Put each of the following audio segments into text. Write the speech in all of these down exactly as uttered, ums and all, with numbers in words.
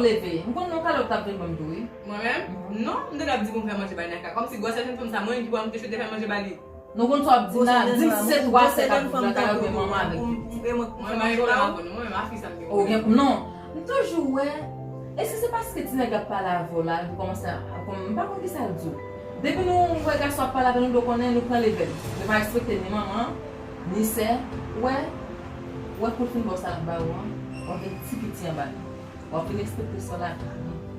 Leve. M konn nan kalòt t ap vin ban m tou, wi. Mwen menm? Non, m te dwe ap di pou m fè manje ba Naka. Kòmsi gwosè jenn fanm sa, mwen menm ki pou m te chita fè manje ba li. Nou konn sa w ap di nan, di m se twa sè k ap viv nan kay ou gen manman avèk pitit. Mwen menm, mwen menm, a fi sa m gen. Ou gen, non. M toujou wè, èske se paske ti nèg ap pale avè w la, epi kòmanse a, kòm, m pa konn kisa l di w. Depi nou wè gason ap pale avè nou, nou konnen nou pran levèl. Nou pa respekte ni manman, ni sè. Ou wè, ou wè kou l fin ba w sa l ap ba ou an, w ap gen ti piti anba l. W ap vin respekte sa w la.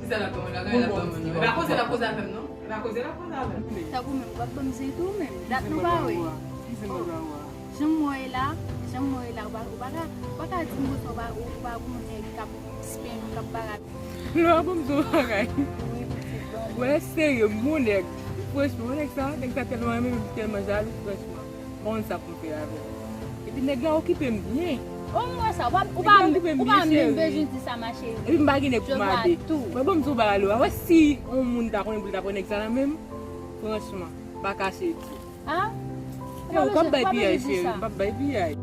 Kisa l ap ban mwen la? Gade l ap ban mwen non. E pa koze l ap koze avè m non. E pa koze l ap koze avè m. Tankou menm, w ap ban m zen tou menm. Dat nou pa wè. Jan m wè w la, jan m wè w la, ou pa, ou pa ka, ou pa ka di m konsa, ou pa, ou pa gon nèg k ap spen, k ap bagay. Lè w ap ban m di yon bagay. Wi, pitit, ban m. Wè, serye, mon nèg. Franchman, wè nèg sa, nèg sa tèlman renmen m, tèlman jalou, franchman. M pa konn sa pou m fè avè l. Epi nèg la okipe m byen. O, m wè sa, ou pa, ou pa, ou pa menm bezwen di sa, ma chérie. Epi m pa gen nèg pou mande. Mwen, ban m di yon bagay lè w a wè si yon moun ta konnen pou l ta pran nèg sa la menm. Franchman, m pa kache di. Ah? Yo, w p ap bay piyay, cheri. M p ap bay piyay.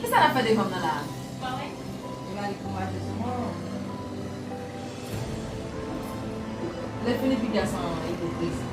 Kisa n ap fè devan m nan la a? Pa wè? E mari pou mache sou mwen. Lè fini, piga san ipokrizi.